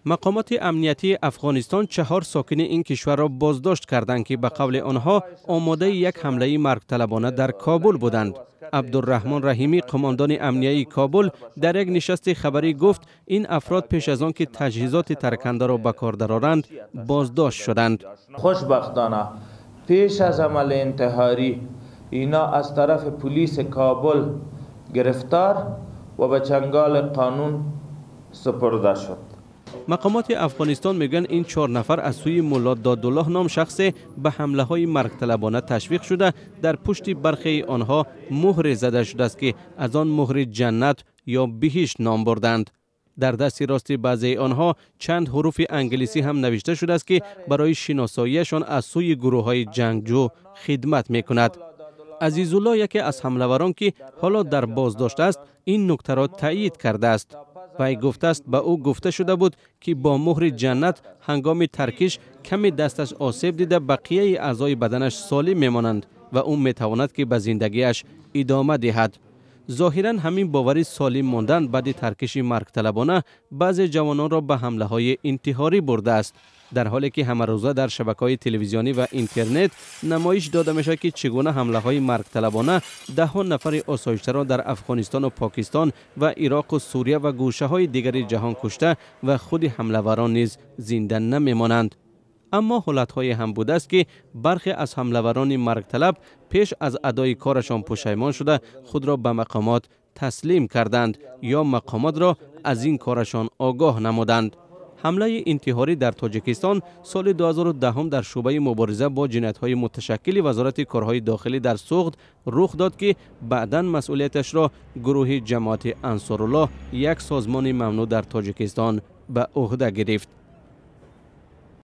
Мақомоти амниятии Афғонистон 4 сокини ин кишварро боздошт карданд, ки ба қавли онҳо омодаи як ҳамлаи маргталабона дар Кобул буданд. Абдурраҳмон Раҳимӣ, қумондони амнияи Кобул, дар як нишасти хабарӣ гуфт, ин афрод пеш аз он ки таҷҳизоти таркандаро ба кор дароранд, боздошт шуданд. Хушбахтона, пеш аз амали интиҳорӣ ино аз тарафи полиси Кобул гирифтор ва ба чанголи қонун супурда шуд. Мақомоти Афғонистон мегӯянд, ин 4 нафар аз сӯи Мулло Додуллоҳ ном шахсе ба ҳамлаҳои маргталабона ташвиқ шуда, дар пушти бархеи онҳо муҳре зада шудааст, ки аз он муҳри ҷаннат ё биҳишт ном бурданд. Дар дасти рости баъзеи онҳо чанд ҳуруфи англисӣ ҳам навишта шудааст, ки барои шиносоияшон аз сӯи гурӯҳҳои ҷангҷӯ хидмат мекунад. Азизуллоҳ, яке аз ҳамлаварон, ки ҳоло дар боздошт аст, ин нуктаро таъйид кардааст. Вай гуфтааст, ба ӯ гуфта шуда буд, ки бо муҳри ҷаннат ҳангоми таркиш каме дасташ осеб дида, бақияи аъзои баданаш солим мемонанд ва ӯ метавонад, ки ба зиндагиаш идома диҳад. Зоҳиран ҳамин бовари солим мондан баъди таркиши маргталабона баъзе ҷавононро ба ҳамлаҳои интиҳорӣ бурдааст, дар ҳоле ки ҳамарӯза дар шабакаҳои телевизионӣ ва интернет намоиш дода мешавад, ки чӣ гуна ҳамлаҳои маргталабона даҳҳо нафари осоиштаро дар Афғонистону Покистон ва Ироқу Сурия ва гӯшаҳои дигари ҷаҳон кушта ва худи ҳамлаварон низ зинда намемонанд. Аммо ҳолатҳое ҳам будааст, ки бархе аз ҳамлаварони маргталаб пеш аз адои корашон пушаймон шуда, худро ба мақомот таслим карданд ё мақомотро аз ин корашон огоҳ намуданд. Ҳамлаи интиҳорӣ дар Тоҷикистон соли 2010 дар шӯъбаи мубориза бо ҷиноятҳои муташаккили Вазорати корҳои дохилӣ дар Суғд рух дод, ки баъдан масъулияташро гурӯҳи Ҷамоати Ансоруллоҳ, як созмони мамнӯъ дар Тоҷикистон, ба ӯҳда гирифт.